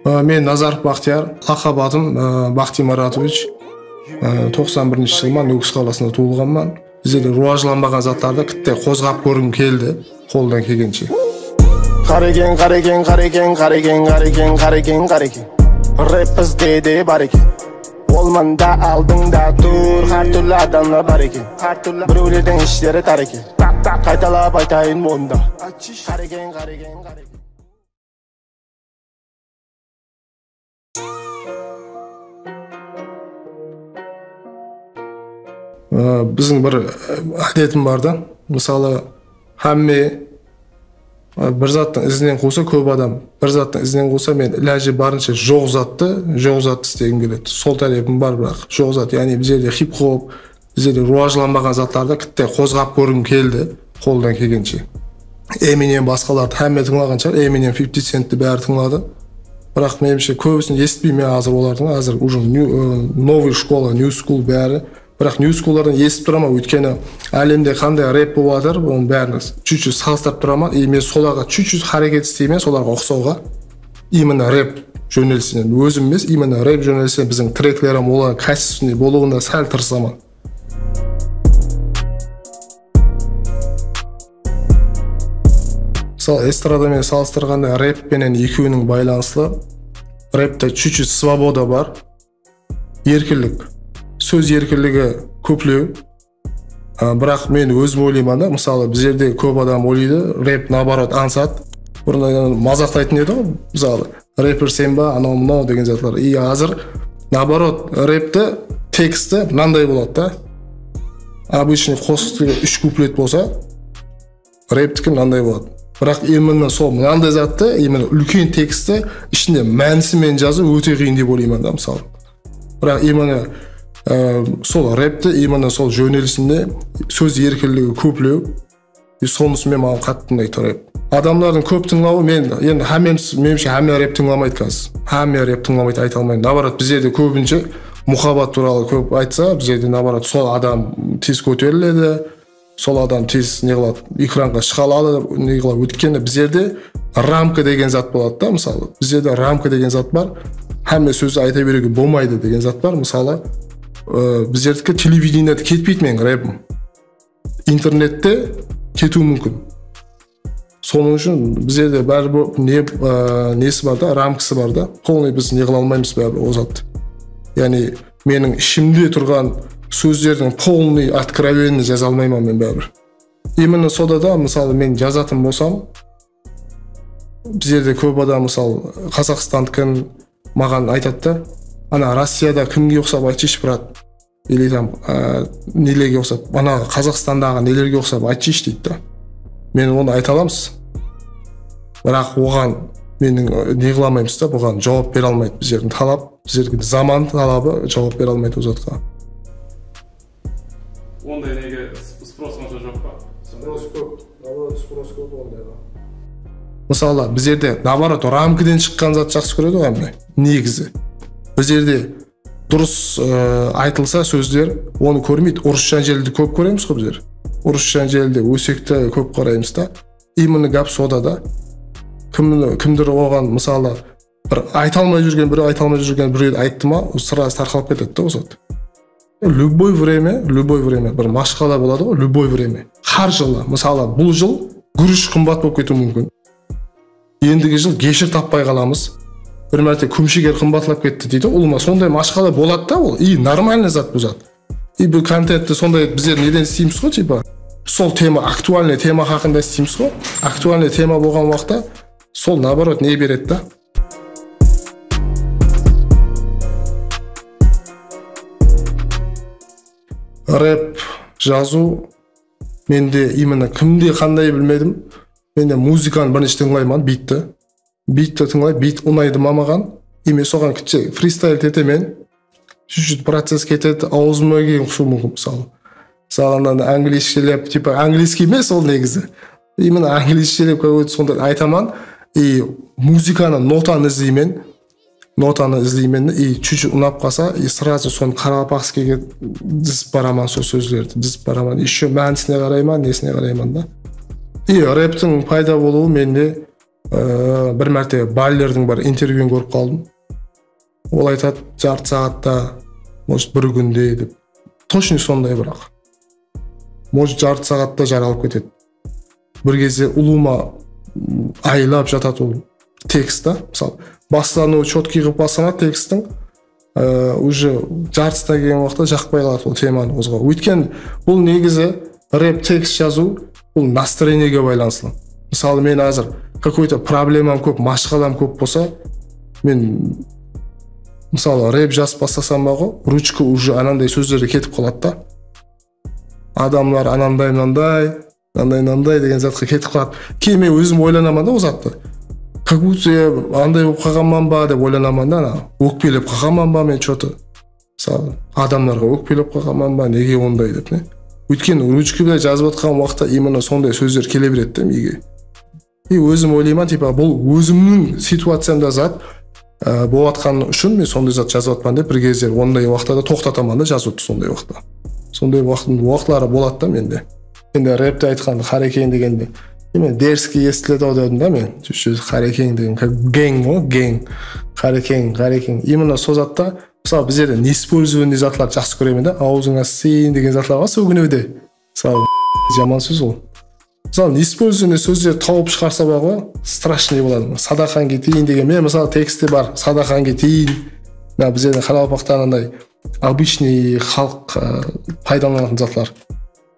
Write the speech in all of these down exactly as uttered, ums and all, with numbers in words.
Á, men Nazarov Baxtiyar, laqap atım, á, Baxtiy Maratovich. Á, toqsan birinshi jılman Nókis qalasında tuwılǵanman. Bizlerde ruwajlanbaǵan zatlardı kitte qozǵap kórgim keldi, qoldan kelgenshe. Qareken, qareken, qareken, qareken, qareken, qareken, qareken. Rep bizde de bar eken. Ol mında aldıńda tur, hár túrli adamlar bar eken. Birewlerdiń ishleri tar eken. Qaytalap aytayın onda. Qareken, qareken, qareken. Á, biziń bir, á, ádetim bar da. Mısalı, hámme, á, bir zattıń izinen quwsa, kóp adam bir zattıń izinen quwsa, men ilajı barınsha joq zattı, joq zattı islegim keledi. Sol tárepim bar, biraq joq zat. Yaǵnıy, bizlerde hip-hop, bizlerde ruwajlanbaǵan zatlardı kitte qozǵap kórgim keldi, qoldan kelgenshe. Eminem, basqalardı hámme tıńlaǵan shıǵar, Eminem, fifti Centti bári tıńladı. Biraq, menimshe, kóbisin esitpeymen házir olardıń, házir уже new, ı, новый школа, new school bári. Biraq new schoollardan esitip turaman, óytkeni álemde qanday rep bolıp atır, onıń bárin чуть-чуть salıstırıp turaman. I men solarǵa чуть-чуть háreket isteymen, solarǵa uqsawǵa. Именно rep jónelisinen, ózim emes, именно rep jónelisinen biziń treklerim, olardıń качественный bolıwına sál tırısaman. Mısalı, estrada menen salıstırǵanda rep penen ekewiniń baylanıslı. Repte чуть-чуть svoboda bar. Erkinlik. Sóz erkinligi kóplew. A, biraq men ózim oylayman da, mısalı, bizlerde kóp adam oylaydı, rep, наоборот, ańsat. Burın mazaqlaytın edi ǵoy, mısalı, reper sen ba, anaw-mınaw degen zatlar. I házir, наоборот, repti teksti mınanday boladı da. Обычный qosıqtı úsh kuplet bolsa, reptiki mınanday boladı. Biraq именно sol mınanday zattı, именно úlken tekstti, ishinde mánisi menen jazıw óte qıyın dep oylayman da, mısalı. Biraq именно, e, sol repti, именно sol jónelisinde sóz erkinligi kóplew. E, sonısı men maǵan qattı unaydı rep. Adamlardıń kóp tıńlawı, men endi hámmemiz, menimshe, hámme rep tıńlamaydı házir. Hámme rep tıńlamaydı ayta almayman. Наоборот, bizlerde kóbinshe muhabbat tuwralı kóp aytsa, bizlerde, наоборот, sol adam tez kóteriledi. Sol adam tez ne qıladı, ekranǵa shıǵa aladı, ne qıladı. Óytkeni bizlerde ramka degen zat boladı da, mısalı. Bizlerde ramka degen zat bar. Hámme sózdi ayta beriwge bolmaydı degen zat bar. Mısalı, ı, bizlerdiki televideniede ketpeydi meniń repim. Internette ketiwi múmkin. Sonıń ushın bizlerde báribir ne, ı, nesi bar da, ramkası bar da. Полный biz ne qıla almaymız báribir o zattı. Yaǵnıy, meniń ishimde turǵan sózlerdiń полный, откровенный jaza almayman men báribir. Именно soda da, mısalı, men jazatın bolsam, bizlerde kóp adam, mısalı, Qazaqstandıkin maǵan aytadı da, ana, Rossiyada kimge uqsap aytshısh, brat? Или там, á, nelerge uqsap, ana, Qazaqstandaǵı nelerge uqsap aytshısh, deydi da. Men onı ayta alamız. Biraq oǵan meniń, e, ne qıla almaymız da, buǵan juwap bere almaydı bizlerdiń talap, bizlerge zaman talabı juwap bere almaydı o zatqa. Onday nege s-, sпрос onsha joq pa? Sпрос kóp. Naoborot, sпрос kóp ondayǵa. Mısalı, bizlerde, наоборот, ramkadan shıqqan zat jaqsı kóredi ǵoy, áme. Negizi. Bizlerde durıs, ı, aytılsa sózler, onı kórmeydi. Urıs jánjeldi kóp kóremiz ǵoy bizler. Urıs jánjeldi, ósekti kóp qaraymız da. Именно gáp soda da. Kim, kimdir oǵan, mısalı, bir ayta almay júrgen, birew ayta almay júrgen, birew ayttı ma, o сразу tarqalıp ketedi da o zat. Любой время, любой время, bir mashqala boladı ǵoy, любой время. Hár jılı, mısalı, bul jıl gúrish qımbat bolıp ketiwi múmkin. Endigi jıl geshir tappay qalamız. Bir márte kúmshiger qımbatlap ketti deydi, ulıwma sonday mashqala boladı da ol. I нормальный zat bul zat. I bul kontentti sonday bizler neden isleymiz ǵoy, типа, sol tema, aktualnıy tema haqqında isleymiz ǵoy. Aktualnıy tema bolǵan waqıtta sol, наоборот, ne beredi da. Rep jazıw mende именно kimde qanday bilmedim. Mende muzıkanı birinshi tıńlayman, bitti. Bitti tıńlay, bit unaydı ma maǵan. I men soǵan kichik freestyle etemen. Чуть-чуть процесс ketedi, awzıma kelgen qusıwı múmkin, mısalı. Mısalı, ananı angliyskiylep, типа, angliyskiy emes ol negizi. Именно angliyskiylep, как будто, sonday aytaman. I muzıkanı, notanı izleymen. Notanı izleymen de, и чуть-чуть unap qalsa, и сразу sonı qaraqalpaqskiyge dizip baraman sol sózlerdi, dizip baraman. Ещё mánisine qarayman, nesine qarayman da. И reptiń payda bolıwı mende Ee, bir márte Ballerdiń bir intervyuın kórip qaldım. Ol aytadı, jartı saatta, может, bir kúnde dep. Точно sonday, biraq. Может, jartı saatta jaralıp ketedi. Bir gezde ulıwma, m, aylap jatadı ol tekst ta. Mısal, baslanıwı чёткий qılıp baslanadı teksttiń. Ee, уже jartısına kelgen waqıtta jaqpay qaladı ol temanı qozǵaw. Óytkeni bul negizi rep tekst jazıw, bul настроениеge baylanıslı. Mısalı, men házir какой-то problemam kóp, mashqalam kóp bolsa, men, mısalı, rep jazıp baslasam ba ǵo, ruchka уже ananday sózlerge ketip qaladı da. Adamlar ananday, mınanday, mınanday, mınanday degen zatqa ketip qaladı. Keyin men ózim oylanaman da ol zattı. Как будто anday bolıp qalǵanman ba dep oylanaman da, ana, ókpelep qalǵanman ba men что-то. Mısalı, adamlarǵa ókpelep qalǵanman ba, nege onday dep, ne? Óytkeni ruchka menen jazıp atırǵan waqıtta именно sonday sózler kele beredi de miyge. И ózim oylayman, типа, bul ózimniń situaciyamda zat, e, bolatqanı ushın men sonday zat jazıp atpan dep bir gezleri onday waqıtta da toqtataman da jazıwdı sonday waqıtta. Sonday waqıt, waqıtları boladı da mende. Endi repte aytqandı, Qarekeń degende, e, men дерзкий esitiledi-aw dedim da men. Shu Qarekeń degen, как geng ǵo, geng. Qarekeń, Qarekeń. Именно sol zatta, mısalı, bizlerde неиспользованный zatlardı jaqsı kóremen da, awzıńa sıçayın degen zatlar bar, sóginiwde. Mısalı, jaman sóz ol. Mısalı, неиспользованный sózlerdi tawıp shıǵarsa bar ǵo, страшный boladı. Sadaqań keteyin degen, men, mısalı, tekstte bar, sadaqań keteyin. Mına bizlerdiń qaraqalpaqta ananday обычный xalıq, ı, paydalanatın zatlar.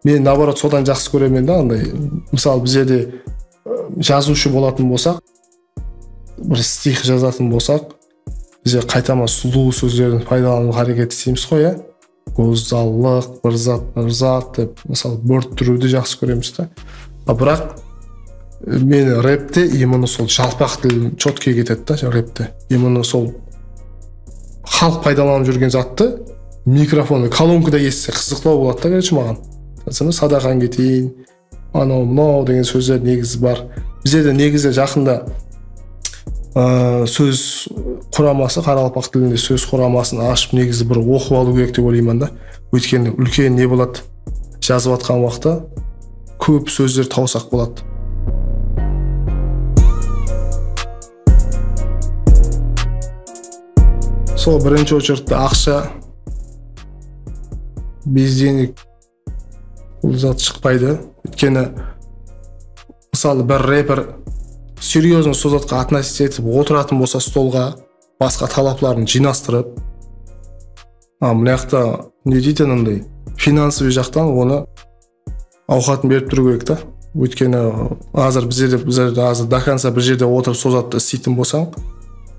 Men, наоборот, sodan jaqsı kóremen da, anday, mısalı, bizlerde, ı, jazıwshı bolatın bolsaq, bir stih jazatın bolsaq, bizler qaytaman sulıw sózlerden paydalanıwǵa háreket isleymiz ǵoy, ya. Gózzallıq, bir zat, bir zat dep, mısalı, bórttiriwdi jaqsı kóremiz da. A, biraq, e, meni repte именно sol jalpaq til чёткий ketedi da, repte. Именно sol xalıq paydalanıp júrgen zattı mikrofonda, kolonkada esitse qızıqlaw boladı da, короче, maǵan. Sadaqań keteyin, anaw, mınaw degen sózler negizi bar. Bizlerde negizi jaqında, ı, sóz quraması, qaraqalpaq tilinde sóz quramasın ashıp, negizi bir oqıp alıw kerek dep oylayman da. Óytkeni úlken ne boladı? Jazıp atqan waqıtta kóp sózler tawsaq boladı. Sol birinshi очередьte aqsha, бездельник, bul zat shıqpaydı. Óytkeni, mısalı, bir reper серьёзно sol zatqa относиться etip otıratın bolsa stolǵa, basqa talapların jıynastırıp, a, mına jaqta ne deydi, ananday, финансовый jaqtan onı awqatın berip turıw kerek ta. Óytkeni, házir bizlerde, bizlerde házir до конца bir jerde otırıp sol zattı isleytin bolsań,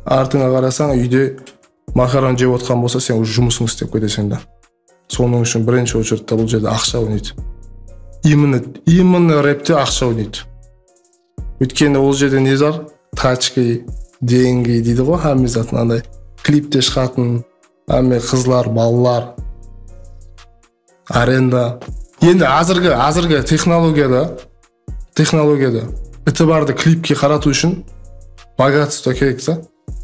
artıńa qarasań, úyde makaron jep otırǵan bolsa, sen уже jumısıńdı islep keteseń da. Sonıń ushın birinshi очередьte bul jerde aqsha oynaydı. Именно, именно repte aqsha oynaydı. Óytkeni ol jerde ne zar? Тачки, деньги deydi ǵoy, hámme zat, anday klipte shıǵatın, hámme qızlar, balalar, arenda. Endi házirgi, házirgi texnologiyada, texnologiyada itibardı klipke qaratıw ushın богатство kerek ta.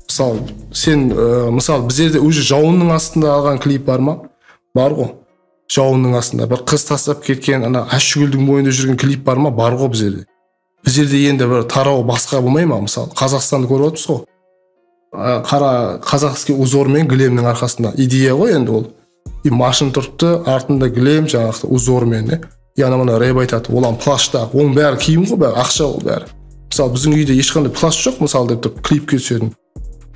Mısal, sen, e, mısal, bizlerde уже jawınnıń astında alǵan klip bar ma? Bar ǵo. Jawınnıń astında bir qız taslap ketken, ana, ashgúldiń boyında júrgen klip bar ma? Bar ǵo bizlerde. Bizlerde endi bir taraw basqa bolmay ma? Mısal, Qazaqstandı kórip atırmız ǵo. A, qara, казахский узор menen gilemniń arqasında. Ideya ǵoy endi ol. E, mashın turıptı, artında gilem, jańaǵı узор menen, e. E, ana mına rep aytadı, ol ham plashta, onıń bári kiyim ǵo, bári aqsha ol bári. Mısal, biziń úyde hesh qanday plash joq, mısal, dep turıp, klipke túsediń.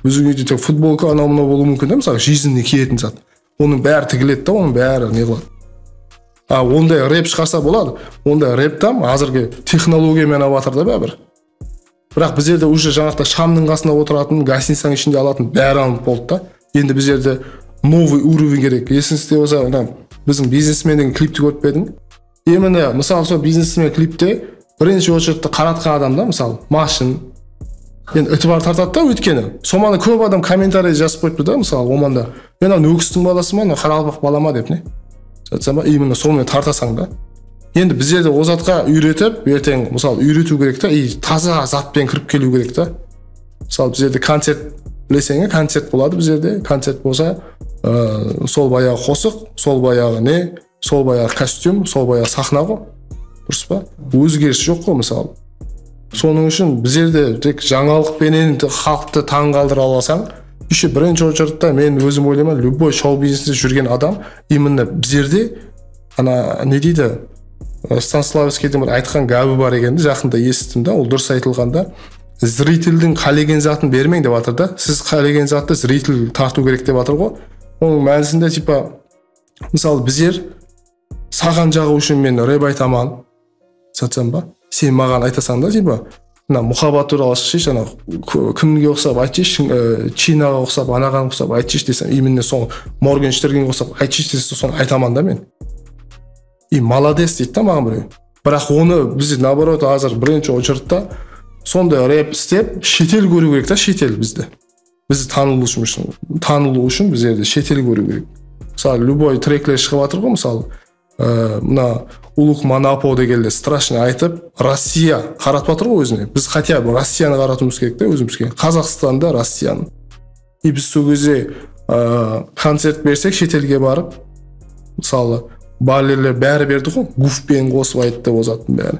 Biziń úyde tek futbolka, anaw-mınaw bolıwı múmkin da, mısal, jizinli kiyetin zat. Onıń bári tigiledi da, onıń bári ne qıladı. A, onday rep shıǵarsa boladı. Onday rep tam házirgi texnologiya menen alıp atır da báribir. Biraq bizlerde уже jańaqta shamnıń qasında otıratın, gostinicanıń ishinde alatın bári alınıp boldı da. Endi bizlerde новый уровень kerek. Esińizde bolsa, mına biziń Biznesmen degen klipti kórip pe ediń? E, mine, mısal, sol Biznesmen klipte birinshi очередьte qaratqan adam da, mısal, mashın. Endi itibar tartadı da, óytkeni. Somanı kóp adam kommentariy jazıp qoyıptı da, mısal, omanda. E, mınaw Nókistiń balası ma, mınaw qaraqalpaq bala ma dep, ne? Aytsam ba, именно sonıń menen tartasań da. Endi bizlerde o zatqa úyretip, erteń, mısal, úyretiw kerek ta, и taza zat penen kirip keliw kerek ta. Mısal, bizlerde koncert, bileseń, koncert boladı bizlerde. Koncert bolsa, ı, sol bayaǵı qosıq, sol bayaǵı ne, sol bayaǵı kostyum, sol bayaǵı saxna ǵo. Durıs pa? Ózgeris joq ǵo, mısal. Sonıń ushın bizlerde tek jańalıq penen xalıqtı tań qaldırıp alasań, еще birinshi очередьte men ózim oylayman, любой shou-bizneste júrgen adam именно bizlerde ana ne deydi, Stanislavskiydiń bir aytqan gápi bar eken de, jaqında esittim da, ol durıs aytılǵan da. Зрительdiń qálegen zatın bermeń dep atır da. Siz qálegen zattı зритель tartıw kerek dep atır ǵo. Onıń mánisinde, типа, mısalı, bizler saǵan jaǵıw ushın men rep aytaman, satsan ba? Sen maǵan aytasań da, типа, mına muhabbat tuwralı shıqshayshı, ana, k-, kimge uqsap aytshayshı, e, Chinaǵa uqsap, anaǵan uqsap aytshayshı desem, именно soń Morgenshterngge uqsap aytshayshı dese, sonı aytaman da men. И молодец deydi da maǵan birew. Biraq onı biz, наоборот, házir birinshi очередьte sonday rep islep, shetel kóriw kerek ta, shetel bizdi. Bizdi tanılıw ushın, tanılıw ushın bizlerdi shetel kóriw kerek. Mısalı, любой trekler shıǵıp atır ǵo, mısalı, e, mına Uluk Manapo degenler страшный aytıp, Rossiya qaratıp atır ǵo ózine. Biz хотя бы Rossiyanı qaratıwımız kerek te ózimizge. Qazaqstanda Rossiyanı. И biz sol gezde, ı, koncert bersek shetelge barıp, mısalı, ballerler bári berdi ǵo, guf penen qosıp ayttı, ol zattıń bárin.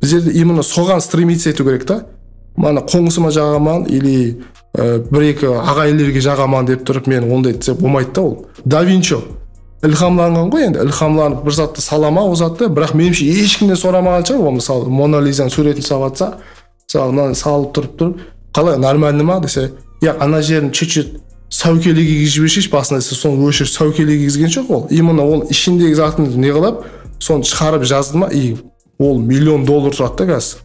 Bizlerde именно soǵan стремиться etiw kerek ta. Mana, qońsıma jaǵaman или, ı, bir-eki aǵayinlerge jaǵaman dep turıp men onday etse bolmaydı da ol. Da Vinci ilhamlanǵan ǵoy endi, ilhamlanıp bir zattı salama, ol zattı, biraq menimshe hesh kimnen soramaǵan shıǵar, ol mısalı Mona Lizanıń súwretin salıp atsa, Mısalı, mınanı salıp turıp turıp, qalay, нормальный ma dese, ya, ana jerin чуть-чуть sáwkele kiygizip jiberseyshi basına dese, sonı óshirip sáwkele kiygizgen joq ol. Именно ol ishindegi zatın ne qılıp, sonı shıǵarıp jazdı ma, и ol million dollar turadı da házir.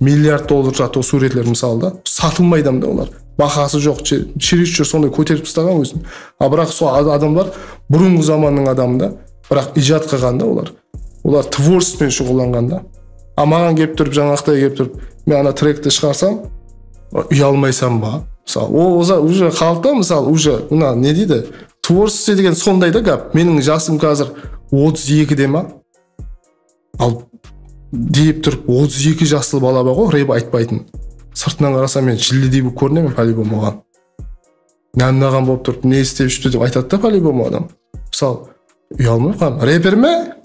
Milliard dollar turadı ol súwretler mısalı da. Satılmaydı da olar. Bahası joq, che-, чересчур sonday kóterip taslaǵan ózin. A, biraq sol ad-, adamlar burınǵı zamannıń adamı da, biraq ijat qılǵan da olar. Olar tvorchestvomen shuǵıllanǵan da. A maǵan kelip turıp, jańaqtay kelip turıp, men ana trekti shıǵarsam, uyalmaysań ba? Mısalı, o, o za-, уже xalıqta, mısalı, уже, mına, ne deydi? Tvorchestvo degen sonday da gáp. Meniń jasım házir otız ekide ma? Al, deyip turıp, otız eki jaslı bala bar ǵo, rep aytpaytın. Sırtınan qarasam, men jilledey bolıp kórinemen, по-любому, oǵan. Námnaǵan bolıp turıp, ne islep júrdi dep aytadı da, по-любому, adam. Mısalı, uyalmay qalma. Reper me?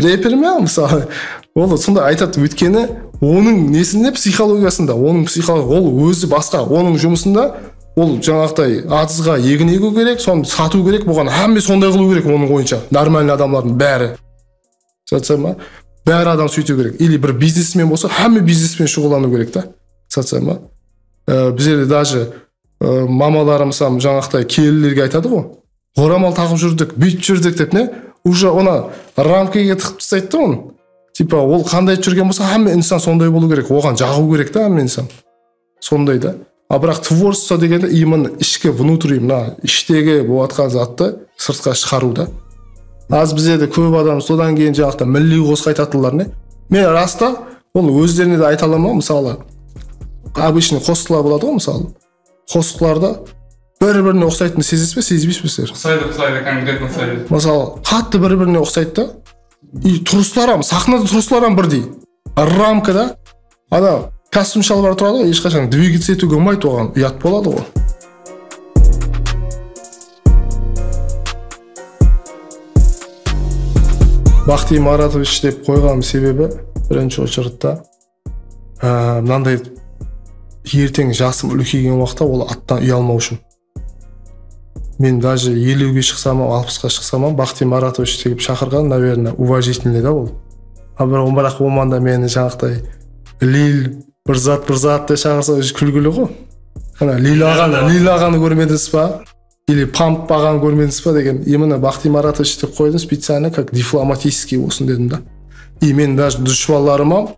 Reper me? Mısalı, ol sonday aytadı, óytkeni onıń nesinde, psixologiyasında, onıń psixolo-, ol ózi basqa, onıń jumısında ol jańaqtay atızǵa egin egiw kerek, sonı satıw kerek, buǵan hámme sonday qılıw kerek onıń oyınsha, нормальный adamlardıń bári. Satsa ma? Bári adam sóytiw kerek. Или bir biznesmen bolsa, hámme biznesmen shuǵıllanıw kerek ta. Satsa ma? Ee, bizlerde даже, e, mamalarımız hám jańaqtay kelinlerge aytadı ǵo. Oramal taǵıp júrdik, búytip júrdik dep ne? Уже onı ramkaǵa tıǵıp taslaydı da onı. Tipa, ol qanday júrgen bolsa, hámme insan sonday bolıw kerek. Oǵan jaǵıw kerek ta hámme insan. Sonday da. A, biraq tvorchestvo degende именно ishki, внутренний, mına ishtegi bolatqan zattı sırtqa shıǵarıw da. Az bizlerde kóp adam sodan keyin jańaqta milliy qosıq aytatınlar ne? Men rasta, ol ózlerine de ayta alaman, mısalı, обычный qosıqlar boladı ǵo, mısalı. Qosıqlarda bir-birine uqsaytın sezesiz be, sezbeysiz be sizler? Uqsaydı, uqsaydı, конкретно uqsaydı. Mısalı, qattı bir-birine uqsaydı da. И turıslar ham, saxnada turıslar ham birdey. Ramka da. Ana, kostyum shalbar turadı ǵoy, hesh qashan двигаться etiwge bolmaydı, oǵan uyat boladı ǵoy. Baxtiy Maratovich dep qoyǵanım sebebi, birinshi очередьte, á, mınanday, erteń jasım úlkeygen waqıtta ol attan uyalmaw ushın. Men даже eliwge shıqsam ham, alpısqa shıqsam ham, Baxtiy Maratovich dep shaqırǵan, наверное, уважительный da ol. A, biraq, biraq omanda meni jańaqtay Lil, bir zat, bir zat dep shaqırsa, уже kúlgili ǵo. Ana, Lil aǵanı, Lil aǵanı kórmedińiz ba? Или Pamp aǵanı kórmedińiz ba degen. Именно Baxtiy Maratovich dep qoydım, специально как дипломатический bolsın dedim da. И men даже dushpanlarım ham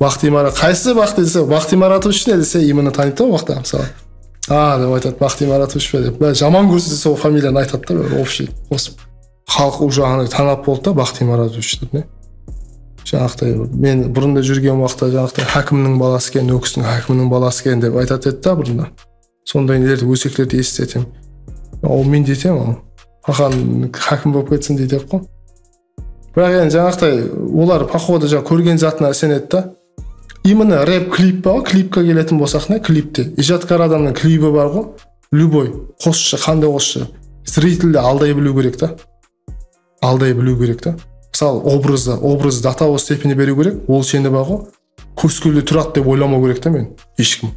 Baxtiy Mara-, qaysı Baxtiy dese, Baxtiy Maratovich ne dese, именно tanıydı da waqta, mısalı. A, dep aytadı, Baxtiy Maratovich pe dep. Bá, jaman kórsetse, sol familiyanı aytadı da, bir общий qosıp. Xalıq уже anay tanap boldı da, Baxtiy Maratovich dep, ne? Jańaqtay, men burında júrgen waqıtta, jańaqtay, hákimniń balası eken, Nókistiń hákiminiń balası eken dep aytadı edi da burında. Sonday nelerdi, óseklerdi esitetim. Ol men deytem, ol. Xaxan hákim bolıp ketsin deydi ǵo. Biraq endi jańaqtay, olar, походу, jań kórgen zatına isenedi da. Именно rep klip bar ǵo, klipke keletin bolsaq ne, klipte. Ijadkar adamnıń klibi bar ǵo, любой qosıqshı, qanday qosıqshı. Зрительди alday biliw kerek ta. Alday biliw kerek ta. Mısalı, obrazdı, obrazdı до того степени beriw kerek, ol seni bar ǵo. Koskólde turadı dep oylamaw kerek ta men, hesh kim.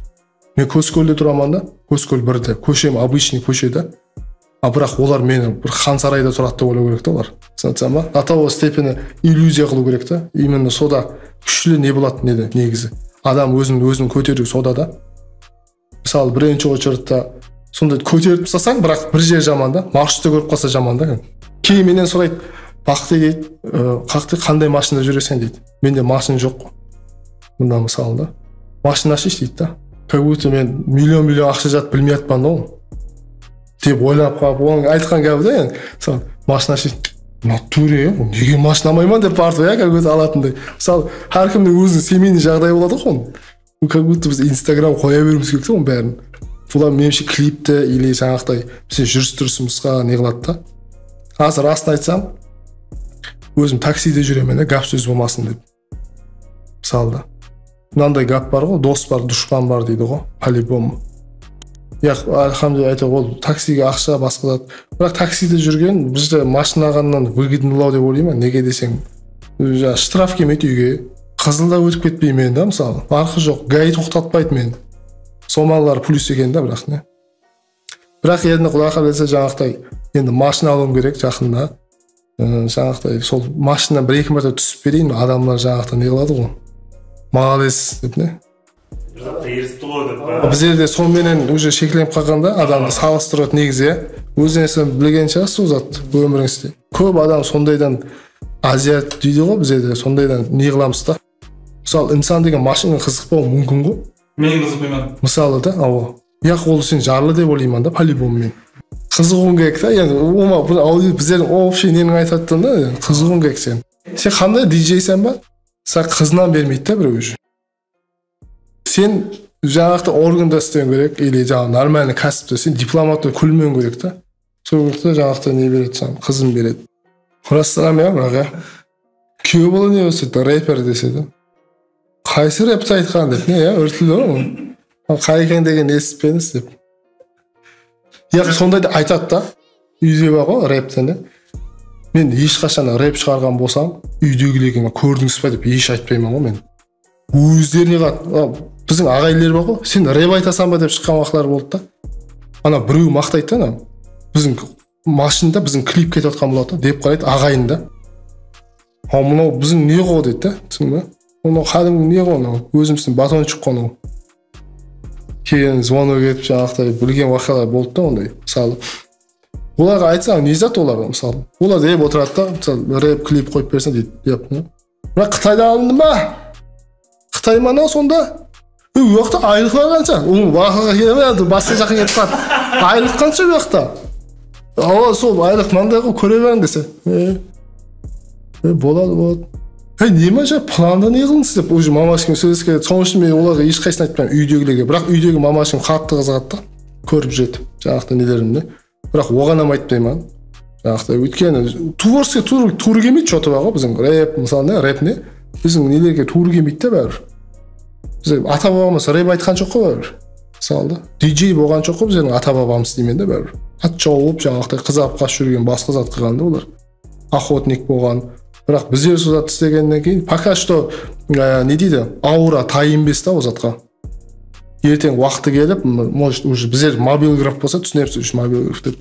Men Koskólde turaman da, Koskól birde, kóshem обычный kóshe da. A, biraq olar meni bir Xansarayda turadı dep oylaw kerek ta olar. Túsinip atırsań ba? До того степени illyuziya qılıw kerek ta. Именно soda kúshli ne boladı, nede, negizi. Adam ózin, ózin kóteriw soda da. Mısalı, birinshi очередьte sonday kóterip taslasań, biraq bir jer jaman da, marshrutta kórip qalsa jaman da. Keyin mennen soraydı, Baxti, deydi, ı, Baxti, qanday mashinada júreseń, deydi. Mende mashina joq. Mında mısalı da. Mashina ashıysh, deydi da. Как будто men million-million aqsha jatıp bilmey atpan da ol. Dep oylap qalıp, onıń aytqan gápi da, endi. Mısalı, mashina ashıysh. Nature, ya, nege mashina almayman dep barıp, ya, как будто alatınday. Mısalı, hár kimniń óziniń семейный jaǵdayı boladı ǵoy onıń. Bu как будто biz Instagram qoya beriwimiz kerek te onıń bárin. Bular, menimshe, klipte или jańaqtay bize júris-turısımızǵa ne qıladı da. Házir, rasın aytsam, ózim takside júremen de, gáp sóz bolmasın dep. Mısalı da. Mınanday gáp bar ǵoy, dos bar, dushpan bar deydi ǵoy, по-любому. Yaq, alhamdulillah, ayta, ol taksige aqsha, basqa zat. Biraq takside júrgen, bizde mashina alǵannan выгодныйлау dep oylayman. Nege deseń, ja, shtraf kelmeydi úyge. Qızılda ótip ketpeymen da, mısalı. Parqı joq, gai toqtatpaydı meni. Somallar plyus eken da, biraq ne. Biraq endi Quday qálese, jańaqtay, endi mashina alıwım kerek jaqında. I, jańaqtay, sol mashinadan bir-eki márte túsip bereyin, adamlar jańaqtay ne qıladı ǵoy. Молодец dep ne. Bir zatqa erisipti ǵoy dep pa? Bizlerde sol menen уже sheklenip qalǵan da, adamdı salıstırıp negizi, ya. Ózińiz bilgen shıǵarsız ol zattı ómirińizde. Kóp adam sondaydan, aziyat deydi ǵoy bizlerde, sondaydan ne qılamız da. Mısalı, insan degen mashinge qızıqpawı múmkin ǵoy. Men qızıqpayman. Mısalı da, awa. Yaq, ol sen jarlı dep oylayman da, по-любому men. Qızıǵıwıń kerek ta, yaǵnıy, ulıwma, bir audi-, bizlerdiń общий neniń aytıp atırǵan da, qızıǵıwıń kerek sen. Sen qanday D J sen ba? Saǵan qızınan bermeydi da birew уже. Sen jańaqta organda islewin kerek, или jańa нормальный kásipte, sen diplomat bolıp kúlmewiń kerek ta. Sol waqıtta jańaqta ne beredi saǵan, qızın beredi. Rastan ya, biraq ya. Kúyew bala ne bolsa da, reper desedi. Qaysı repti aytqan dep, ne ya, úrtildi ǵoy. Al, qay eken degen esitpedińiz dep. Yaq, sonday da aytadı da. Úyde bar ǵoy, repten de. Men hesh qashan rep shıǵarǵan bolsam, úydegilerge kórdińiz ba dep hesh aytpayman ǵoy men. Ózlerine qat-, a, biziń aǵayinler bar ǵoy, sen rep aytasań ba dep shıqqan waqıtları boldı da. Ana birew maqtaydı da, ana biziń mashinada biziń klip ketip atqan boladı da, dep qaraydı aǵayin da. A, mınaw biziń ne ǵo deydi da, túsindiń ba? Mınaw qádimgi ne ǵo mınaw, ózimizdiń batonchik ǵo mınaw. Keyin zvonok etip, jańaqtay bilgen waqıyalar boldı da onday, mısalı. Olarǵa aytsań, ne zat olarǵa, mısalı. Olar dep otıradı da, mısalı, rep klip qoyıp berseń deydi, deyaptı da. Mına Qıtaydan alındı ma? Qıtay ma mınaw sonda? E, u jaqta aylıqlar qansha? Onıń basqa kelmey atır, basqa jaqqa ketip qaladı. Aylıq qansha u jaqta? Awa, sol aylıq mınanday ǵoy, kóre beriń dese. E, e, boladı, boladı. Hey, neme ja, planda ne qıldıńız dep, уже mamashkem sóylesip keledi. Sonıń ushın men olarǵa hesh qaysın aytpayman, úydegilerge. Biraq úydegi mamashkem qattı qızıǵadı da, kórip júredi. Jańaqta nelerimdi. Biraq oǵan hám aytpayman. Jańaqtay, óytkeni tvorchеский tuwrı, tuwrı kelmeydi, что-то bar ǵoy, biziń rep, mısalı, ne, rep ne? Biziń nelerge tuwrı kelmeydi de báribir. Biz ata-babamız rep aytqan joq ǵoy báribir. Mısalı da, D J bolǵan joq ǵoy bizlerdiń ata-babamız deymen de báribir. At jawıp, jańaqtay, qızarıp qashıp júrgen, basqa zat qılǵan da olar. Охотник bolǵan. Biraq bizler sol zattı islegennen keyin, пока что, e, ne deydi, аура tayınbes ta ol zatqa. Erteń waqtı kelip, m-, может, уже bizler mobilgraf bolsa, túsinemizler, уже mobilgraf dep.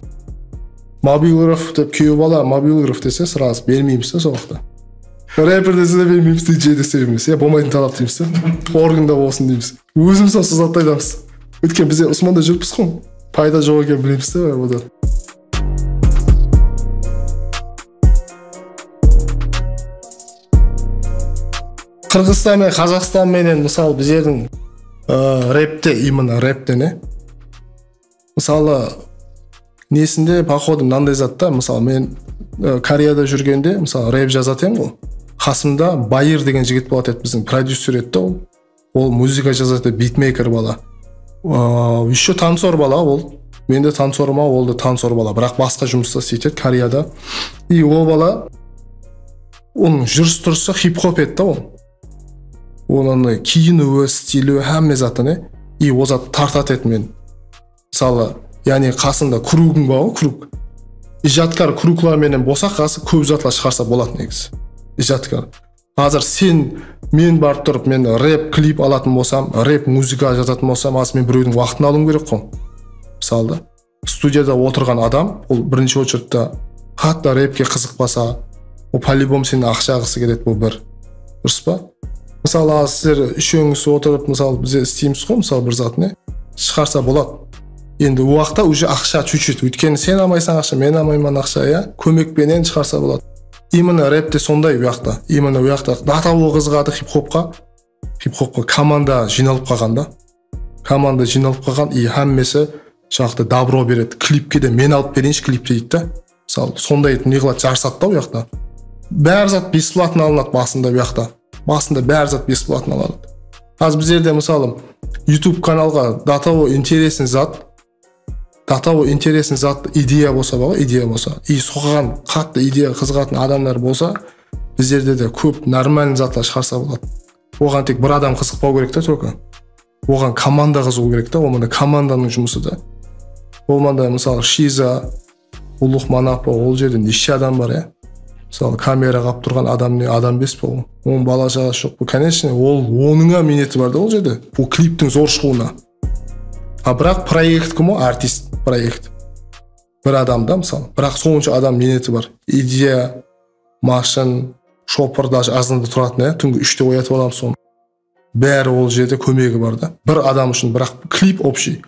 Mobilgraf dep, kúyew bala mobilgraf dese, сразу bermeymiz da sol waqıtta. Reper dese de bermeymiz, D J dese de bermeymiz. Ya, bolmaytın talap deymiz da. Organda bolsın deymiz. Ózimiz sol zattı aytamız. Óytkeni bizler Usmanda júrippiz ǵoy. Payda joq eken bilemiz de, odan. Qırǵızstan menen Qazaqstan menen, mısalı, bizlerdiń, ı, repte, именно repte ne? Mısalı, nesinde, походу, mınanday zat ta, mısalı, men, ı, Koreyada júrgende, mısalı, rep jazatın ǵoy. Qasımda Bayır degen jigit boladı edi, biziń prodyuser edi da ol. Ol muzıka jazadı, bitmeyker bala. Aa, ещё tantsor bala ol. Men de tantsorman, ol da tantsor bala. Biraq basqa jumısta isleydi Koreyada. И ol bala, onıń júris-turısı hip-hop edi da ol. Onıń kiyiniwi, stili, hámme zatı ne. И ol zat tartadı edi meni. Mısalı, yaǵnıy qasında krugiń bar ǵoy, krug. Ijadkar kruglar menen bolsa, qası kóp zatlar shıǵarsa boladı negizi. Ijadkar. Házir sen Men barıp turıp, men rep klip alatın bolsam, rep muzıka jazatın bolsam, az men birewdiń waqtın alıwım kerek qo. Mısalı, studiyada otırǵan adam, ol birinshi ocheredta qattı repke qızıqpasa, ol, по-любому, sennen aqsha alǵısı keledi, bul bir. Durıs pa? Mısalı, az sizler úshewińiz otırıp, mısalı, bizler isleymiz ǵo, mısalı, bir zat ne? Shıǵarsa boladı. Endi o waqıtta уже aqsha чуть-чуть. Óytkeni sen almaysań aqsha, men almayman aqsha, ya? Kómek penen shıǵarsa boladı. Именно repte sonday u jaqta. Именно u jaqta. До того qızıǵadı hip-hopqa. Hip-hopqa komanda jıynalıp qalǵan da. Komanda jıynalıp qalǵan, и hámmesi jaqta добро beredi. Klipke de men alıp bereyinshi klipti deydi da. Mısalı, sonday etip ne qıladı, jarısadı da u jaqta. Bári zat бесплатно alınadı basında u jaqta. Basında bári zat бесплатно alınadı. Házir bizlerde, mısalı, YouTube kanalǵa до того интересный zat, до того интересный zat, ideya bolsa, bar ǵoy, ideya bolsa, и soǵan qattı ideya qızıǵatın adamlar bolsa, bizlerde de kóp нормальный zatlar shıǵarsa boladı. Oǵan tek bir adam qızıqpaw kerek ta, только. Oǵan komanda qızıǵıw kerek ta, ol mında komandanıń jumısı da. Ol mında, mısalı, Shiza, Ulıq Manapa, ol jerde neshe adam bar, ya? Mısalı, kamera qap turǵan adam ne, adam bes pa ol? Onıń bala-shaǵası joq pa? Конечно, ol, onıń-a miyneti bar da ol jerde. Ol kliptiń zor shıǵıwına. A, biraq proekt kim o? Artist proekt. Bir adam da, mısalı. Biraq sonsha adam miyneti bar. Ideya, mashın, shopır, даже azanda turatın, ya? Túngi úshte oyatıp alamız onı. Bári ol jerde kómegi bar da. Bir adam ushın, biraq klip общий.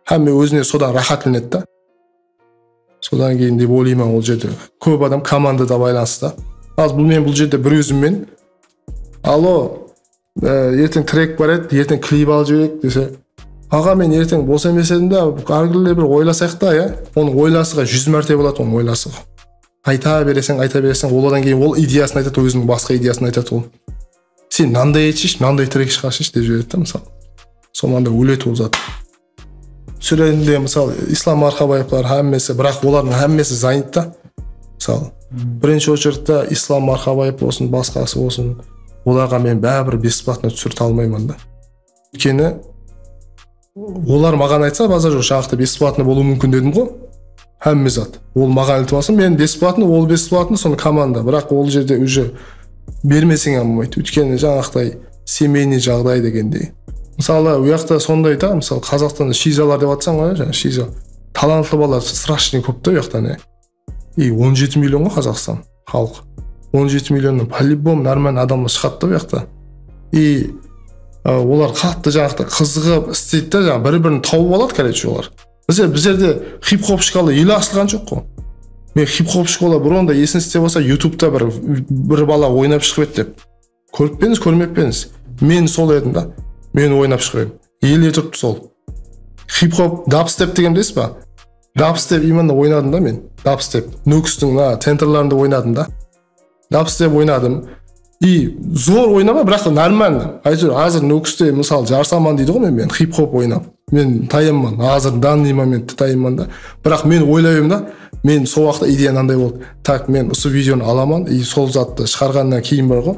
Hámme ózine sodan ráhátlenedi da. Sodan keyin dep oylayman ol jerde. Kóp adam komandada baylanısta. Az bul men bul jerde bir ózimmen. Alo, e, erteń trek bar edi, erteń klip alıp jibereyik dese. Aǵa, men erteń bos emes edim da, hárgille bir oylasayıq ta, ya. Onıń oylasıǵı júz márte boladı, onıń oylasıǵı. Ayta bereseń, ayta bereseń, ol odan keyin ol ideyasın aytadı, óziniń basqa ideyasın aytadı ol. Sen mınanday etsheyshi, mınanday trek shıǵarshayshı dep jiberedi da, mısalı. Sonanda óledi ol zat. Túsirendi, mısalı, Islam Marqabaevlar hámmesi, biraq olardıń hámmesi занят ta. Mısalı, birinshi ocheredte Islam Marqabaev bolsın, basqası bolsın, olarǵa men báribir бесплатно túsirte almayman da. Óytkeni olar maǵan aytsa, bazar joq, janaqta бесплатно bolıwı múmkin dedim ǵo. Hámme zat. Ol maǵan iltimasım, men бесплатно, ol бесплатно, sonı komanda. Biraq ol jerde уже bermeseń hám bolmaydı. Óytkeni janaqtay семейный jaǵday degendey. Mısalı, u jaqta sonday da, mısalı, Qazaqstanda Shizalar dep atsań ǵoy, jańa Shiza. Talantlı balalar страшный kóp ta u jaqta, ne. И on jeti million ǵo Qazaqstan xalıq. On jeti millionnan по-любому нормальный adamlar shıǵadı da bu jaqta. И, a, olar qattı janaqta qızıǵıp isleydi da, jańa bir-birin tawıp aladı, короче, olar. Bizler, bizlerde hip-hop shkola ele ashılǵan joq ǵo. Men hip-hop shkola burında esińizde bolsa, YouTubeta bir, bir bala oynap shıǵıp edi dep. Kórip pe edińiz, kórmep pe edińiz? Men sol edim da. Men oynap shıǵıp edim. Ele turıptı sol. Hip-hop, dubstep degen bilesiz ba? Dubstep именно oynadım da men. Dubstep. Nókistiń mına tenterlarında oynadım da. Dubstep oynadım. И zor oynamay, biraq нормально. Áytewir, házir Nókiste, mısalı, jarısaman deydi ǵo men, men hip-hop oynap. Men tayınman, házir данный momentte tayınman da. Biraq men oylap edim da, men sol waqıtta ideya mınanday boldı. Так, men usı videonı alaman, и sol zattı shıǵarǵannan keyin bar ǵo,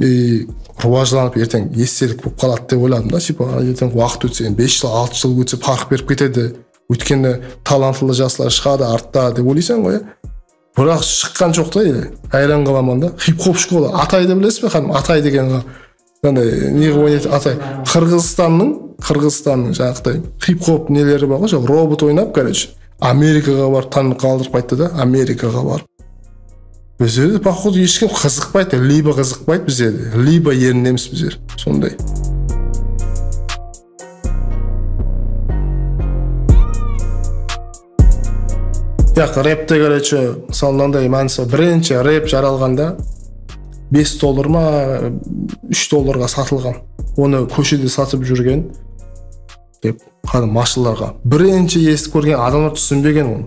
и rawajlanıp erteń estelik bolıp qaladı dep oyladım da, типа, erteń waqıt ótse, endi bes jıl, altı jıl ótse parq berip ketedi. Óytkeni talantlı jaslar shıǵadı artta dep oylaysań ǵoy, ya. Biraq shıqqan joq ta ele. Hayran qalaman da. Hip-hop shkola. Ataydı bilesiz be, qádim? Atay degen mına, mınanday, ne qılıp oynaydı Atay? Qırǵızstannıń, Qırǵızstannıń, janaqtay, hip-hop neleri bar ǵoy, robot oynap, короче, Amerikaǵa barıp tanıp qaldırıp qayttı da, Amerikaǵa barıp. Bizlerde, походу, hesh kim qızıqpaydı, либо qızıqpaydı bizlerde, либо erindemiz bizler. Sonday. Yaq, repte, короче, mısalı, mınanday mánisi, birinshi rep jaralǵanda bes dollar ma, úsh dollarǵa satılǵan. Onı kóshede satıp júrgen, dep, qádim, mashinalarǵa. Birinshi esitip kórgen adamlar túsinbegen onı.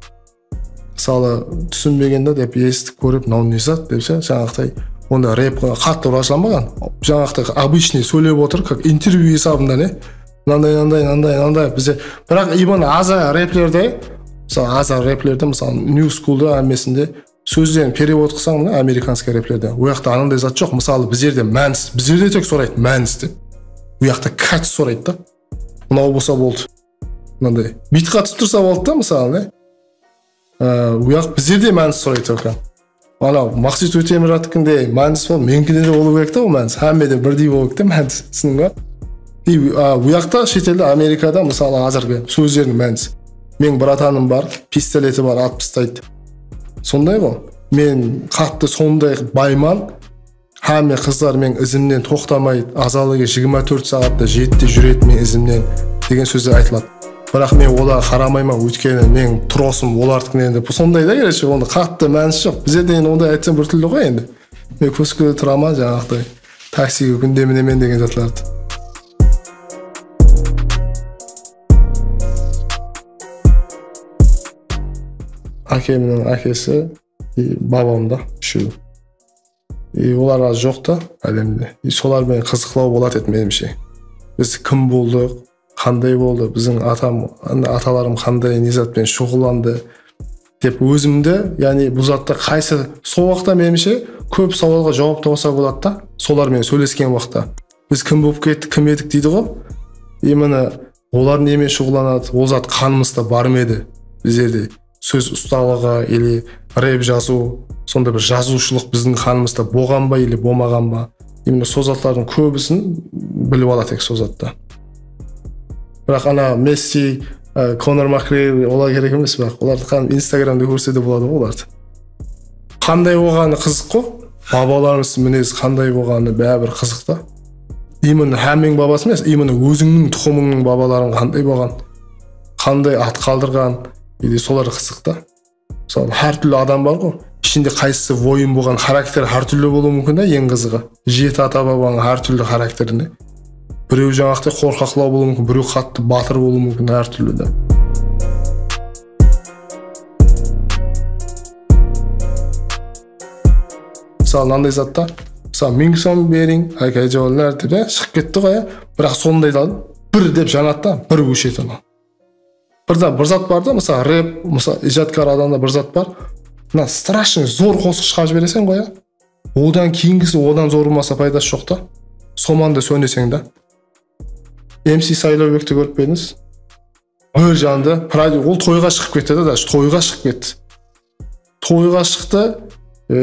Mısalı, túsinbegen da dep, esitip kórip, mınaw ne zat dese, jańaqtay, onda rep qattı rawajlanbaǵan. Jańaqtay, обычный sóylep otır, как intervyu esabında, ne? Mınanday, mınanday, mınanday, mınanday. Bizde, biraq именно аза replerde, mısalı, аза replerde, mısalı, New Schoolda, hámmesinde sózlerin перевод qılsań, mına, amerikanskiy replerde, o jaqta ananday zat joq. Mısalı, bizlerde mánis, bizlerde tek soraydı, mánis dep. O jaqta кач soraydı da. Mınaw bolsa boldı. Mınanday. Bit qatıp tursa boldı da, mısalı, ne? Á, o jaq bizlerde mánis soraydı только. Anaw Maqset Ótemurattıkindey mánis bol, menikinde de bolıw kerek ta ol mánis. Hámmede birdey bolıw kerek ta mánis, túsindiń ba? И, a, bu jaqta, shet elde, Amerikada, mısalı, házirgi sózlerdiń mánisi. Meniń bir atanım bar, pistoleti bar, atıp tastaydı. Sonday ǵo. Men qattı sonday bayman, hámme qızlar meniń izimnen toqtamaydı, azallıǵı jigirma tórt saatta jetide júredi meniń izimnen degen sózler aytıladı. Biraq men olarǵa qaramayman, óytkeni meniń trosım olardıkinen dep. Sonday da, короче, onda qattı mánisi joq. Bizde de endi onday aytsam bir túrli ǵoy endi. Men kóskede turaman, jańaǵıday, taksige kúnde minemen degen zatlardı. Ákemniń ákesi, e, babam da úshewi. E, olar az joq ta álemde. E, solar menen qızıqlaw boladı edi, menimshe. Biz kim boldıq, qanday boldı, biziń atam, atalarım qanday ne zat penen shuǵıllandı dep ózimdi, yaǵnıy bul zatta qaysı, sol waqıtta, menimshe, kóp sawalǵa juwap tawsa boladı da, solar menen sóylesken waqıtta. Biz kim bolıp kettik, kim edik deydi ǵo. Именно olar nemen shuǵıllanadı, ol zat qanımızda bar ma edi bizlerde? Sóz ustalıǵı, или rep jazıw, sonday bir jazıwshılıq biziń qanımızda bolǵan ba, или bolmaǵan ba? Именно sol zatlardıń kóbisin bilip aladı edik sol zatta. Biraq ana Messi, e, Konor Makgregor, olar kerek emes, biraq olardı qan-, Instagramda kórse de boladı ǵo olardı. Qanday bolǵanı qızıq ǵo. Babalarımız minez qanday bolǵanı báribir qızıq ta. Именно hámmeniń babası emes, именно ózińniń tuqımıńnıń babalarıń qanday bolǵan, qanday at qaldırǵan, или solar qızıq ta. Mısalı, hár túrli adam bar ǵo. Ishinde qaysısı voyin bolǵan, xarakteri hár túrli bolıwı múmkin da, eń qızıǵı. Jeti ata-babańnıń hár túrli xarakterinde. Birew jańaqtay qorqaqlaw bolıwı múmkin, birew qattı batır bolıwı múmkin, hár túrli de. Mısalı, mınanday zatta, mısalı, mıń som beriń, ákejonlar dep, ya, shıǵıp ketti ǵoy, ya. Biraq sonday da bir dep janadı da, bir óshedi anaw. Bir da, bir zat bar da, mısalı, rep, mısalı, ijadkar adamda bir zat bar. Mına, страшный zor qosıq shıǵarıp jibereseń ǵoy, ya. Odan keyingisi odan zor bolmasa paydası joq ta. Somanda sóneseń da. MC Saylawbekti kórip pe edińiz? Bir jandı, prod-, ol toyǵa shıǵıp ketti da, даже toyǵa shıǵıp ketti. Toyǵa shıqtı, e,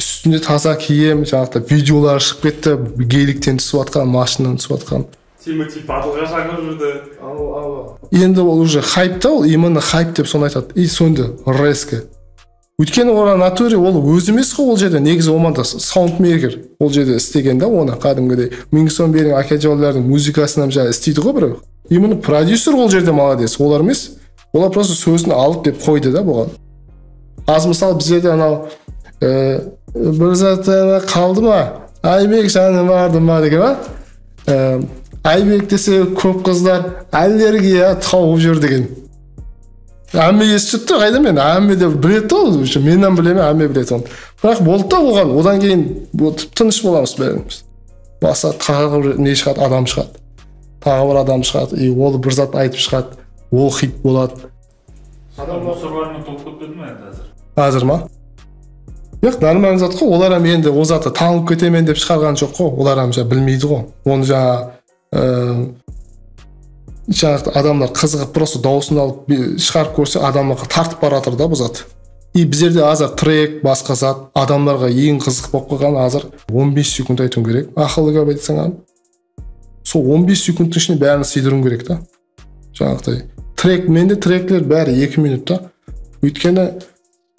ústinde taza kiyim, jańaqta videoları shıǵıp ketti, gelikten túsip atqan, mashinadan túsip atqan. Timotiy Battlǵa shaqırıp júrdi. Awa, awa. Endi ol уже хайп ta, ol именно хайп dep sonı aytadı. И sonda резко. Óytkeni ol натуре ol ózi emes ǵo ol jerde, negizi omanda s-, саундмейкер ol jerde islegen da onı qádimgidey. Mıń som beriń, ákejonlardıń muzıkasın hám jańa isleydi ǵo birew. Именно prodyuser ol jerde молодец, olar emes. Olar просто sózin alıp dep qoydı da buǵan. Az mısal bizlerde anaw, e, bir zat qaldı ma? Aybek janı bardı ma degen ba? E, Aybek dese kóp qızlar allergiya tawıp júr degen. Hámme esitip tur, qayda men, hámme de biledi da, ol, men hám bilemen, hámme biledi onı. Biraq boldı da bolǵan, odan keyin bu tınısh bolamız bárimiz. Basa taǵı bir ne shıǵadı, adam shıǵadı. Taǵı bir adam shıǵadı, и ol bir zat aytıp shıǵadı, ol xit boladı. Musor barınan tolıp ketpedi ma endi házir? Házir ma? Yoq, нормальный zat ǵo, olar hám endi ol zattı tanılıp ketemen dep shıǵarǵan joq ǵo, olar hám ja bilmeydi ǵo. Onı jańa Ee, jańaqta adamlar qızıǵıp, prosto dawısın alıp bi-, shıǵarıp kórse, adamlarǵa tartıp baratır da bul zat. И bizlerde házir trek, basqa zat, adamlarǵa eń qızıq bolıp qalǵan házir on bes sekund aytıwıń kerek. Aqıllı gáp aytsań hám. Sol on bes sekundtıń ishine bárin sıydırıwıń kerek ta. Jańaqtay. Trek, mende trekler bári eki minut ta. Óytkeni,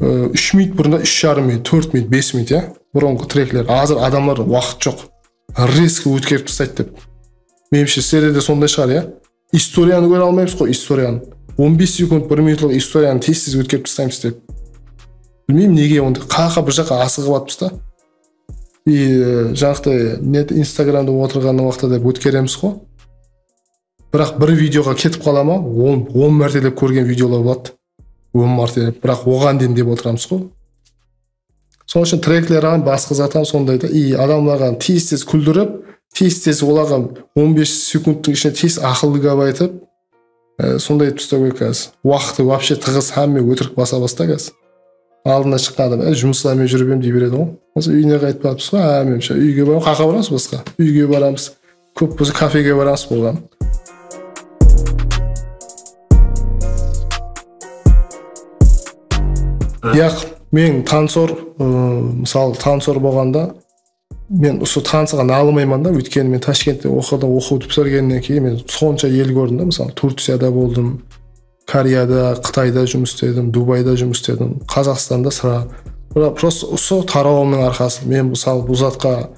e, úsh minut burında, úsh jarım minut, tórt minut, bes minut, ya. Burınǵı trekler. Házir adamlarda waqıt joq. Rezko ótkerip taslaydı dep. Menimshe, sizlerde de sonday shıǵar, ya? Istoriyanı kóre almaymız ǵoy, istoriyanı. On bes sekund, bir minutlıq istoriyanı tez-tez ótkerip taslaymız dep. Bilmeymen, nege onday. Qaqa bir jaqqa asıǵıp atırmız da. И, e, jańaqtay, net Instagramda otırǵanıń waqtında dep ótkeremiz ǵoy. Biraq bir videoǵa ketip qala ma, on, on mártelep kórgen videolar boladı. On mártelep. Biraq oǵan deyin dep otıramız ǵoy. Sonıń ushın trekler hám, basqa zat hám sonday da. И adamlarǵa tez-tez kúldirip, tez-tez olarǵa on bes sekundtıń ishinde tez aqıllı gáp aytıp, e, sonday etip taslaw kerek házir. Waqtı вообще tıǵız, hámme ótirik basa bastı házir. Aldına shıqqan adam, e, jumısqa men júrip em dey beredi ǵoy. Bolmasa úyine qaytıp barıpsız ǵoy, há, menimshe, úyge baramız, qaqa baramız basqa. Úyge baramız. Kóp bolsa kafege baramız bolǵan. Yaq, men tansor, ıı, mısalı, tansor bolǵanda, men usı tansıǵa nalmayman da, óytkeni men Tashkentte oqıdım, oqıwdı pitkergennen keyin men sonsha el kórdim da, mısalı, Turciyada boldım, Koreyada, Qıtayda jumıs istedim, Dubayda jumıs istedim, Qazaqstanda sıra. Biraq prosto usı tarawımnıń arqası. Men, mısalı, bul zatqa,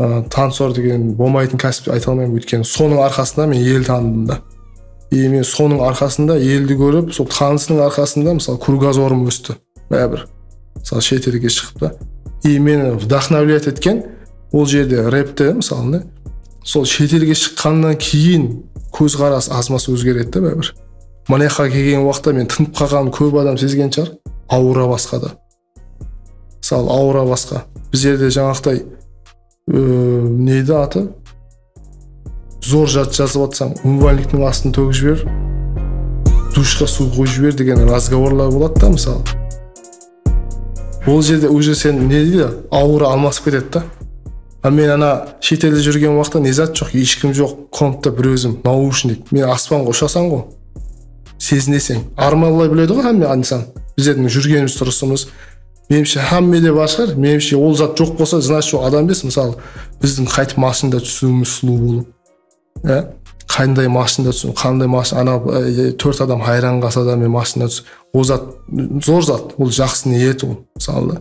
ı, tansor degen bolmaytın kásip ayta almayman, óytkeni sonıń arqasında men el tanıdım da. И men sonıń arqasında eldi kórip, sol tanısınıń arqasında, mısalı, krugozorım ósti. Báribir. Mısalı, shet elge shıǵıp ta. И meni вдохновлять etken ol jerde repte, mısalı, ne? Sol shet elge shıqqannan keyin kózqaras azmaz ózgeredi de báribir. Mına jaqqa kelgen waqıtta men tınıp qalǵanımdı kóp adam sezgen shıǵar. Aura basqa da. Mısalı, aura basqa. Bizlerde jańaqtay, e, neydi atı? Zor jat jazıp atsań, umvalniktiń astın tógip jiber, dushqa suw quyıp jiber degen razgovorlar boladı da, mısalı. Ol jerde уже sen ne deydi, aura almasıp ketedi da. A men ana shet elde júrgen waqıtta ne zat joq, hesh kim joq, kompta bir ózim, naushnik. Men aspanǵa ushasań ǵo. Sezineseń. Armanlay biledi ǵo hámme insan. Bizlerdiń júrgenimiz, turısımız. Menimshe, hámmede bar shıǵar. Menimshe, ol zat joq bolsa, значит, ol adam emes. Mısalı, bizdiń qaytıp mashinada túsiwimiz sulıw bolıp. Á? Qanday mashinada túsiw, qanday mashin, ana, e, tórt adam hayran qalsa da, men mashinada tús-, ol zat, zor zat, ol jaqsı niyet ol, mısalı.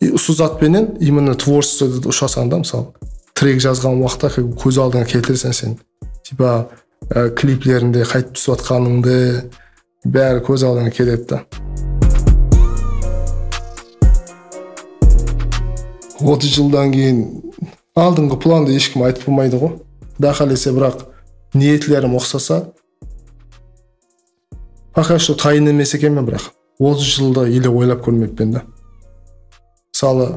И usı zat penen именно творчествоda ushasań da, mısalı. Trek jazǵan waqıtta kóz aldıńa keltireseń sen. Типа, e, kliplerinde qaytıp túsip atqanıńdı, bári kóz aldıńa keledi da. Otız jıldan keyin aldınǵı plandı hesh kim aytıp bolmaydı ǵo. Quda qálese, biraq niyetlerim uqsasa, пока что tayın emes ekenmen, biraq otız jılda ele oylap kórmeppen da. Mısalı,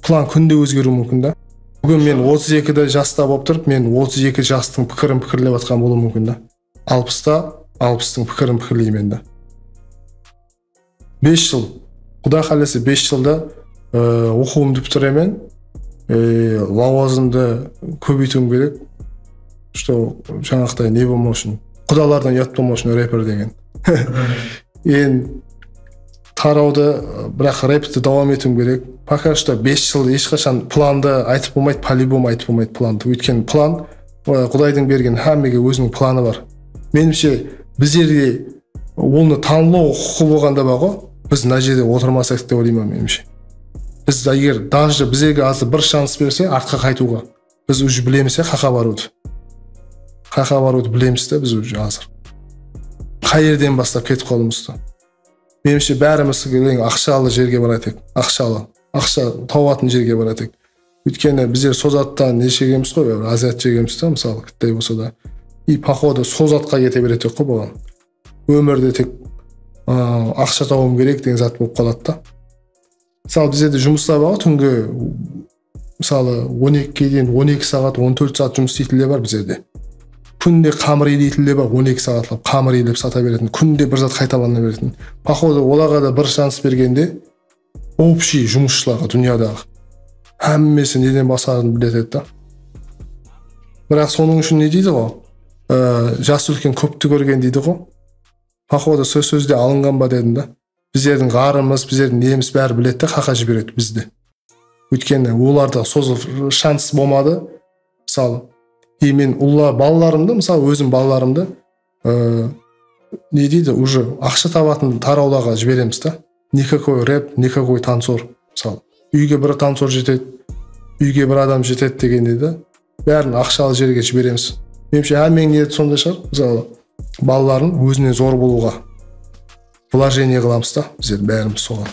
plan kúnde ózgeriwi múmkin da. Búgin men otız ekide jasta bolıp turıp, men otız eki jastıń pikirin pikirlep atqan bolıwım múmkin da. Alpısta alpıstıń pikirin pikirleymen da. Bes jıl, Quda qálese, bes jılda, e, oqıwımdı pitiremen, e, lawazımdı kóbeytiwim kerek. Что, jańaqtay, ne bolmaw ushın, qudalardan uyat bolmaw ushın reper degen. Endi tarawdı, biraq repti dawam etiwim kerek. Пока что bes jıl hesh qashan plandı aytıp bolmaydı, по-любому aytıp bolmaydı plandı. Óytkeni plan, e, Qudaydıń bergen, hámmege óziniń planı bar. Menimshe, bizlerge onı tańlaw huqıqı bolǵanda bar ǵo, biz mına jerde otırmas edik dep oylayman menimshe. Biz eger даже bizlerge házir bir shans berse artqa qaytıwǵa, biz уже bilemiz ya, qaqa barıwdı. Qaqa barıwdı bilemiz de biz уже házir. Qayerden baslap ketip qalıwımızdı. Menimshe, bárimiz gileń aqshalı jerge barayıq tek. Aqshalı. Aqsha tawatın jerge barayıq tek. Óytkeni bizler sol zattan ne shegenbiz ǵoy, báribir aziyat shegenbiz da, mısalı, kittay bolsa da. И, походу, sol zatqa kete beretuǵın ǵoy buǵan. Ómirde tek, ı, aqsha tawıwım kerek degen zat bolıp qaladı da. Mısalı, bizlerde jumıslar bar ǵoy, túngi, mısalı, on ekige deyin on eki saat, on tórt saat jumıs isleytinler bar bizlerde. Kúnde qamır iyleytinler bar, on eki saatlap qamır iylep sata beretin, kúnde bir zat qaytalana beretin. Походу, olarǵa da bir shans bergende, общий jumısshılarǵa, dúnyadaǵı, hámmesi neden baslanatının biletedi da. Biraq sonıń ushın ne deydi ǵo? Ee, jas úlken kópti kórgen deydi ǵo. Походу, sol sózde alınǵan ba dedim da. Bizlerdiń ǵarrımız, bizlerdiń nemiz bári biledi de, qaqa jiberedi bizdi. Óytkeni olarda sozıp shans bolmadı. Mısalı, и men ulla balalarımdı, mısalı, ózim balalarımdı, ı, ne deydi, уже aqsha tabatın tarawlarǵa jiberemiz da. Никакой rep, никакой tansor. Mısalı, úyge bir tansor jetedi, úyge bir adam jetedi degende de, bárin aqshalı jerge jiberemiz. Menimshe, hámmeniń niyeti sonday shıǵar. Mısalı, balaların ózine zor bolıwǵa вложение qılamız da, bizler bárimiz soǵan.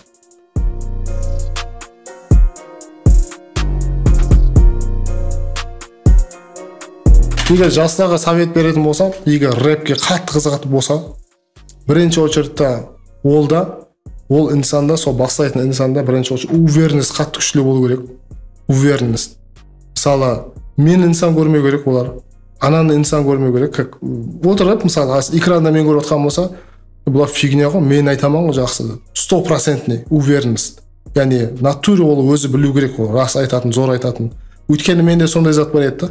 Eger jaslarǵa sovet beretin bolsam, eger repke qattı qızıǵatın bolsa, birinshi очередьte ol da, ol insanda, sol baslaytın insanda birinshi очередь уверенность qattı kúshli bolıw kerek. Уверенность. Mısalı, men insan kórmew kerek olar. Ananı insan kórmew kerek. Как, otırıp, mısalı, az ekranda men kórip atqan bolsa, bular fignya ǵoy, men aytaman ǵoy, jaqsı, dep. Сто процентный уверенность. Yaǵnıy, в натуре ol ózi biliw kerek, ol ras aytatın, zor aytatın. Óytkeni mende sonday zat bar edi da.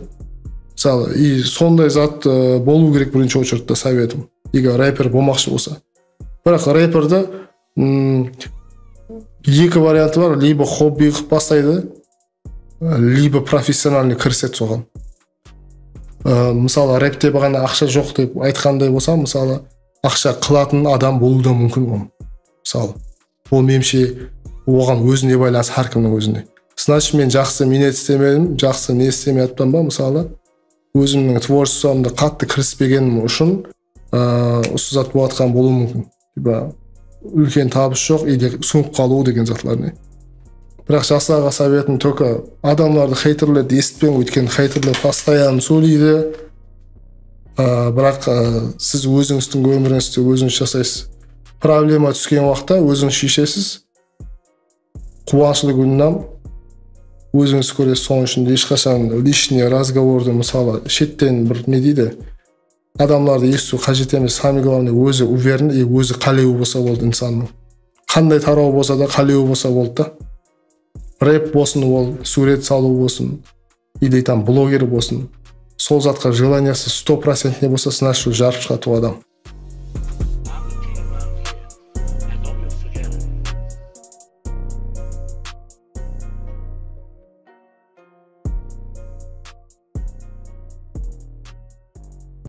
Mısalı, и sonday zat, ı, bolıw kerek birinshi очередьte sovetim. Eger reper bolmaqshı bolsa. Biraq reperdi, ım, Eki variantı bar, либо hobbi qılıp baslaydı, либо professionalnıy kirisedi soǵan. Á, mısalı, repte baǵana aqsha joq dep aytqanday bolsa, mısalı, aqsha qılatın adam bolıwı da múmkin ol. Mısalı, ol menimshe oǵan ózine baylanıslı, hár kimniń ózine. Значит, men jaqsı miynet islemedim, jaqsı ne islemey atpan ba, mısalı, ózimniń tvorchestvomdı qattı kirispegenim ushın, á, usı zat bolıp atqan bolıwı múmkin. Типа, úlken tabıs joq, или sóńip qalıw degen zatlar ne. Biraq jaslarǵa sovetim только adamlardı heyterlerdi esitpeń, óytkeni heyterler постоянно sóyleydi. Á, biraq, á, siz ózińizdiń ómirińizdi ózińiz jasaysız. Problema túsken waqıtta ózińiz sheshesiz. Quwanıshlı kúnim ózińiz kóresiz. Sonıń ushın hesh qashan лишний разговорdı, mısalı, shetten bir ne deydi, adamlardı esitiw qájet emes. Самое главное, ózi уверен и ózi qálewi bolsa boldı insannıń. Qanday taraw bolsa da, qálewi bolsa boldı da. Rep bolsın, ol súwret salıw bolsın, или там bloger bolsın. Sol zatqa желанияsı сто процентный bolsa, значит, ol jarıp shıǵadı ol adam.